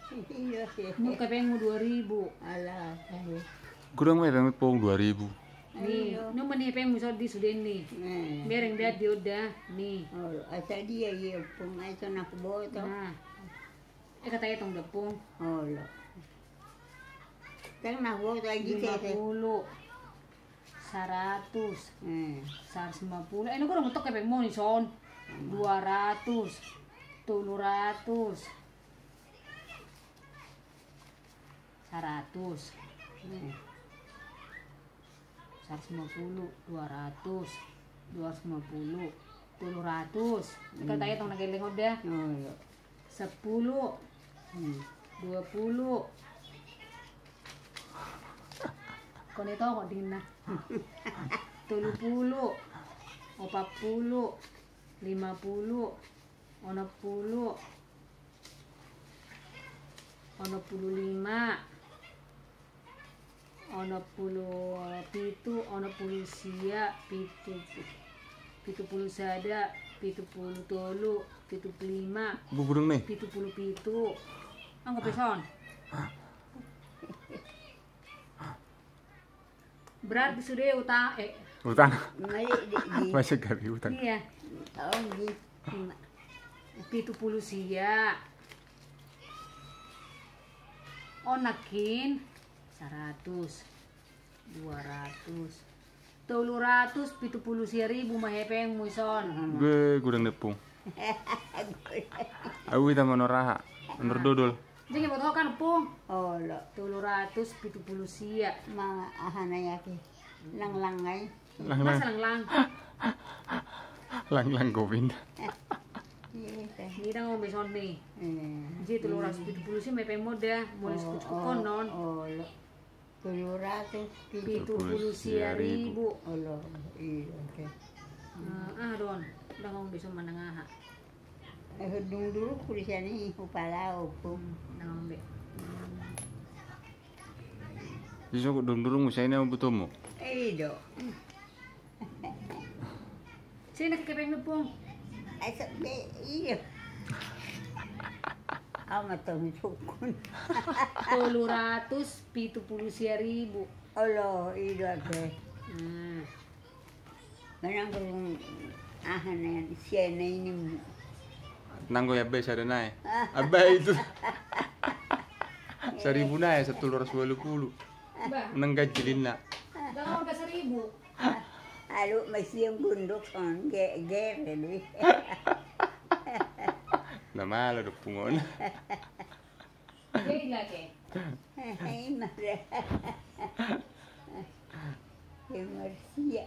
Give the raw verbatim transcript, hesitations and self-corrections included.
Iya, sih. Nunga hepengmu dua ribu. Alah. Ayo. Godang ma hepengmu, Pung, dua ribu. Ni, iya. Nunga ma ni hepengmu, sude, sude ni. Eh. Bereng da di on da, ni. Oh, asa dia, iya, Pung, ai so na huboto. Nah. Eh, hata etong da, Pung. Olo. Kan na huboto ai di tete. Lima puluh. Saratus. Hmm. Saratus lima puluh. Eh, na godang ma tok hepengmu ni son. Hmm. Dua ratus. Tolu ratus. Saratus. Hmm. Saratus lima puluh, dua ratus, dua ratus lima puluh, tolu ratus. Hmm. Hata etong na gelleng on da. Oh, iya. Sampulu. Hmm. Dua puluh. Kone toko dina. Tolu puluh. Opat puluh. Lima puluh. Onom puluh. Onom puluh lima. Onom puluh pitu, onom puluh sia, pitu, pitu puluh sada, pitu puluh tolu, pitu puluh lima, godang ni. Pitu puluh pitu. Anggo pe son. Berarti sude utang, eh. Utang. Mai di, di. Masih gabe utang. Iya. Tahu di. Pitu puluh sia. On nangkin. Saratus, dua ratus, tolu ratus pitu puluh sia ribu ma hepengmu i son. Be, godang ni, Pung. Au ita manor aha? Manor dodol. Jadi buat ho kan, Pung. Olo. Tolu ratus pitu puluh sia. Ma aha na yaki? Langlang ai. Langlang. Masa langlang? Langlang gobin. Iya, iya. Ni dang on be son ni. Eh. Jadi tolu ratus pitu puluh sia ma hepengmu da, molo sikucuk konon. Olo. Tolu ratus pitu puluh sia ribu. Olo, iya, oke. Ah, don. Dang on be son manang aha. Eh, dung durungku di sian i hupalaoku. Dang on be. Di son dung durungmu sian i na butuhmu. Eh, i do. Sini ke hepengmu, Pung. Asa be, iya. Au ma tong sukun. Tolu ratus pitu puluh sia ribu. Olo, i do ate. Hmm. Manang burung aha na sian na ini. Nanggo ya be sada nai. Abe itu. Saribu nai, saratus tolu puluh. Bah. Nang ganjil inna. Dang on be saribu. Alu masih gondok son, ge-, gere dui. Na malo do pungon. Jadi lagi. Hei, mare. Hei, marsia.